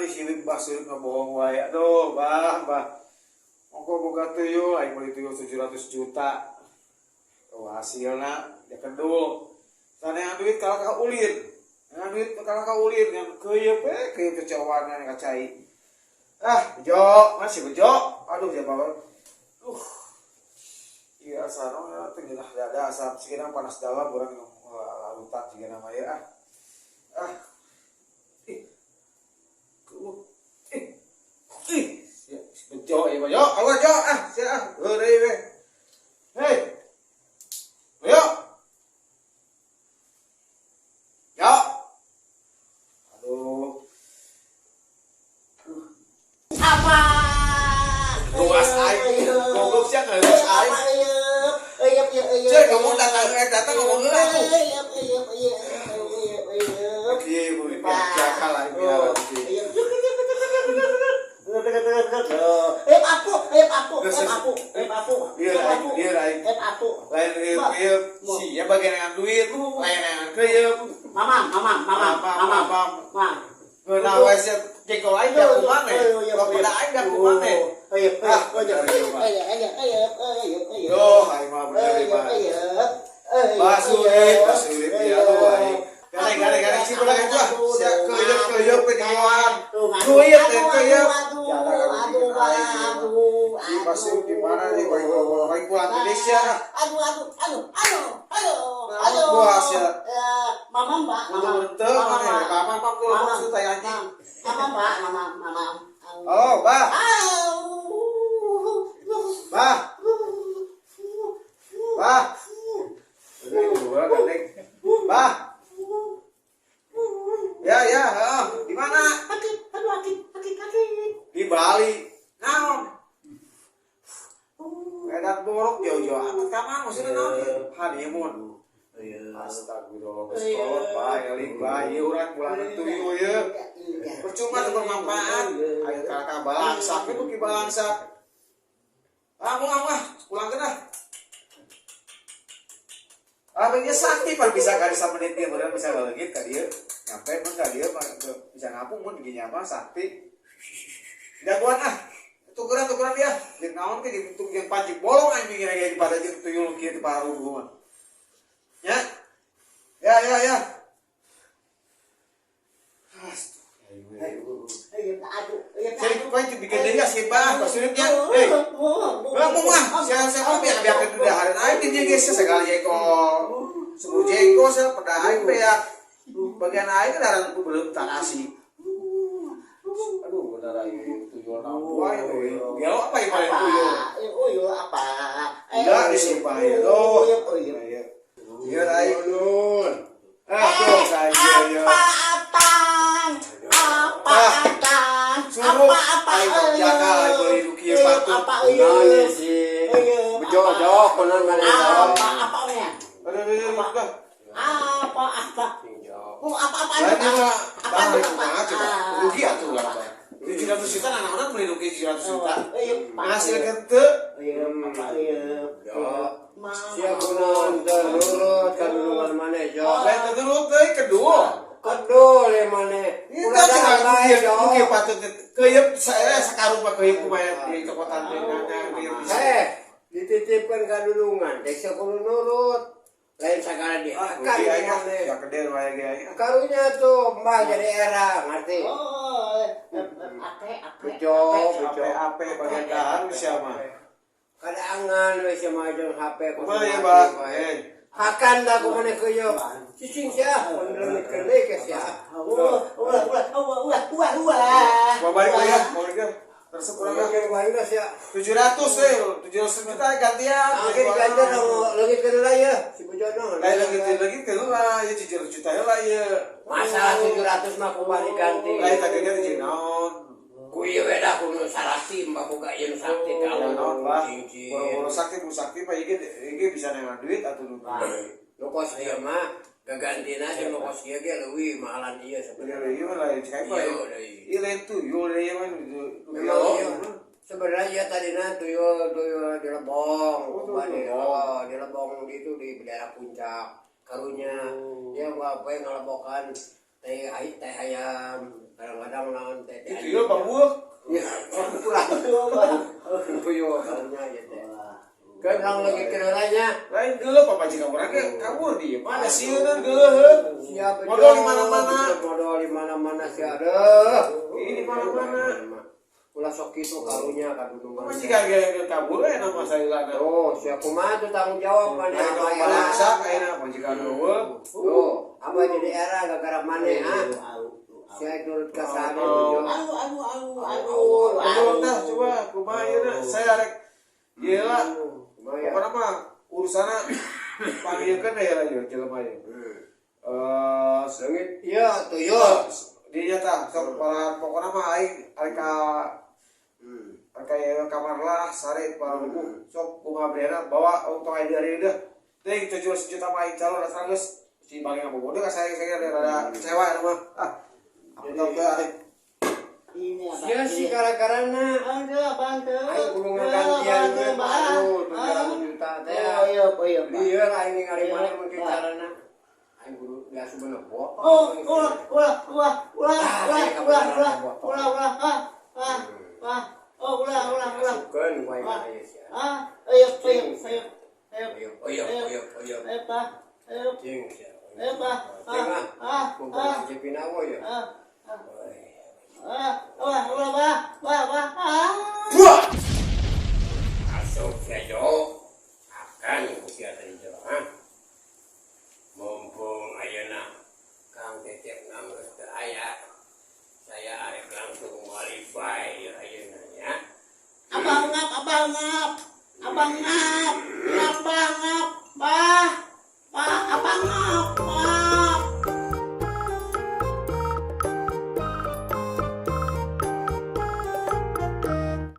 Nanti sirik bah sirik ngebohong wae. Aduh, bah, bah. Ongko boga tuyul, aing meuli tuyul 700 juta. Oh, hasilna ya kedul. Sanean duit kalah ka ulin. Sanean duit kalah ka ulin yang keuyeup we, keuyeup kecowana ka cai. Ah, bejo, masih bejo. Aduh, ya bawa. Iya, asa no teu ngeunah dada asa sigana panas dalam urang larutan sigana mah ya ah. Ah. Ih. Kuh. Ih. Ih, sia bejo ieu mah. Yo, keluar jo ah, sia ah. Heureuy we. Hei. Yo. Yo. Aduh. Apa? Luas aing. Goblok sia ngeuleus aing. Cek ngomong datang datang ngomong heula atuh. Kieu ieu jakal aing biar kieu. Aku, aku, aku, aku. Iya aing, iya aing. Aku. Lain ieu sia bagian yang duit, lain yang keuyeup. Mama, mama, mama, mama, mama. Ngeunah we sia jengkol aing biar kumaneh. Pada aing biar kumaneh. Duh, aing mah bener ieu mah. Basurip, basurip ya tuh aing. Gare gare gare si budak itu ah. Sia keuyeup keuyeup we dibawahan. Keuyeup teh keuyeup. Aduh, aduh, Di Basurip di mana nih bagi bagi pulang Indonesia ah. Aduh, aduh, aduh, aduh, aduh, Nah, aduh. puas ya. Mama, mbak, Kudu mama. henteu maneh, mama mah kudu maksud teh anjing. Mama, mbak, mama, mama. Oh, bah. Bah. Bah. Bah. Ya, ya, heeh. Di mana? Sakit, aduh, sakit, sakit, sakit. Di Bali. Naon? Edan borok jauh-jauh amat ka mana maksudna naon ieu? Honeymoon. Astagfirullah, geus kolot bae eling bae ieu urang pulang tuyul ieu. Percuma teu bermanfaat. Ayo ka balangsak ieu beuki balangsak. Ah, mau ah, pulangkeun ah. Ah, ini sakti pan bisa kali samenit dia bener bisa leungit ka dieu. Nyampe mun ka dieu mah bisa ngapung mun di mah sakti. Jagoan ah. Tukeran tukeran dia. Jeung naon ke jeung jeung panci bolong anjing ge pada jeung tuyul kieu di parugu mah. Ya. Ya ya ya. Astaga. Saya kau itu bikin deui sih bah, basuripnya. Hei. Lah mau mah, saya saya biar biar dahareun aing di dieu geus segala jengkol. Sumur jengkol saya pada aing beak. Bagian aing dahareun ku belum tak kasih. Aduh, benar aing tuyul naon wae tuyul. Gelo apa yang paling tuyul? Uyul apa? Enggak disumpah ya. Tuh. Iya. Iya aing. Nun. Ah, tuh saya iya. Apa apaan? Apa apaan? Suruh Apa apa? aing jaga aing beli nu kieu patut. Apa Kunaon sih? Bejo jo kunaon maneh? Apa apa ya? Aduh, aduh, aduh, aduh. Apa apa? Oh, apa apa? Lain mah, Apa bah, kumaha coba? Rugi atuh urang mah. 700 juta anak-anak beli rugi 700 juta. Ngasilkeun teu. Iya, apa iya? Jo. Sia kunaon teu nurut ka dulungan maneh jo. Lain teu nurut deui kedua. Kedul ye maneh. Itu Ulah cenah bae kieu jo. kieu patut keuyeup saya sakarung mah keuyeup kumaha di cokotan teh keuyeup bisa. Eh, dititipkan ka dulungan, teh sia kudu nurut. Lain sagala Ah, dihakan rugi aing ah. maneh. Ya gede wae ge aing. Karunya tuh mbah jadi era, ngerti? Oh, ape ape. Bejo, bejo. HP bagian dahar sia mah. Kadangan we sia mah jeung HP Kumaha ya, Bah? Eh, Hakan dah ku maneh keuyeup. Cicing sia, mun leungitkeun deui ke sia. Ulah, ulah, ulah, ulah, ulah, ulah. mau balik lagi ya, mau balik ya. Terus kurang ya. Leungitkeun ku aing dah sia. 700 we, 700 juta gantian. Ah, ge diganti dong leungitkeun heula ye, si Bojono. Lain lagi lagi ke lah, ya 700 juta lah ya. Masalah 700 mah kumaha diganti. Lain tadi kan jeung naon. Ku ieu we dah ku nu sarasti mbah boga ieu nu sakti ka. Ya naon lah. Cincin. Boro-boro sakti bu sakti pak iki iki bisa nengan duit atuh nu. Nu kos ieu mah gagantina jeung nu kos ieu ge leuwih mahalan ieu Bener sebenarnya. ieu mah lain cek apa Iya, ya. deui. Ieu lain tuyul ieu mah Memang iya. Sebenarnya ya tadinya tuyul tuyul di Lebong, Oh, tuyul di di Lebong. oh, di Lebong itu di daerah puncak. Karunya dia apa yang ngelebokan teh teh ayam, Kadang-kadang naon teh. Itu ya pabuak. Ya, ulah. Tuyul karunya ieu teh. Kan urang lagi kenalanya. Lain geuleuh pamajikan urang ge kabur di mana sieun geuleuh. Siapa Modal di mana-mana. Modal di mana-mana sih aduh. Ini di mana-mana. Ulah sok kitu karunya kadudungan. Pamajikan ge kabur we nama salilana. Oh, siapa kumaha tuh tanggung jawab mana Ayeuna apa ya? balangsa ayeuna pamajikan eueuh. Tuh, apa jadi era gara-gara mana ah? Saya turut ka sana Oh. tuh. Aduh, aduh, aduh, aduh, Aduh, tah coba kumaha ieu saya rek ieu lah. Kumaha ya? Pokokna mah urusanna panggilkeun deh lah ieu jelema ieu. Eh, Leungit ieu tuyul. dinya tah sok para pokokna mah aing arek ka arek ka ieu kamar lah sare para buku sok kumaha berena bawa untuk aing dari deh. Teuing 700 juta mah aing calon dasar geus si baling ngabobodo ka saya saya rada kecewa eta mah. Ah, aku tau teh arek Ini apa? Sia sih gara-garana. Aduh, apaan tuh? Aing kudu ngagantian Aduh, we apaan, aduh Bang? 700 juta teh. Oh, iya, oh, iya, Pak. Lieur aing ningali mana mungkin Pak. carana. Aing kudu biasa bener botol. Oh, ulah, ulah, ulah, ulah, Ah, ulah, iya, ulah, kamu ulah, botol. ulah, ulah, ah, ah, ah, oh, ulah, ulah, ulah. Asupkeun ku aing Ah, ieu sia. ah, ayo, ayo, ayo, ayo, Ayo, ayo, ayo, ayo. ayo, Pak, ayo, Cing sia. ayo, Pak, Cing ah, ah. ah, Mumpung ah, si Pinawo ya. ah, ah, ah, ulah, ulah, Pak, Pak, Pak, ah. Buah! Asup sia jo. Akan ku sia tadi jo, ha. Mumpung ayeuna Kang Cecep geus teu aya. Saya arek langsung malibay ieu ayeuna nya. Abang ngap, abang ngap, abang ngap, ngap, bang, ngap, bang.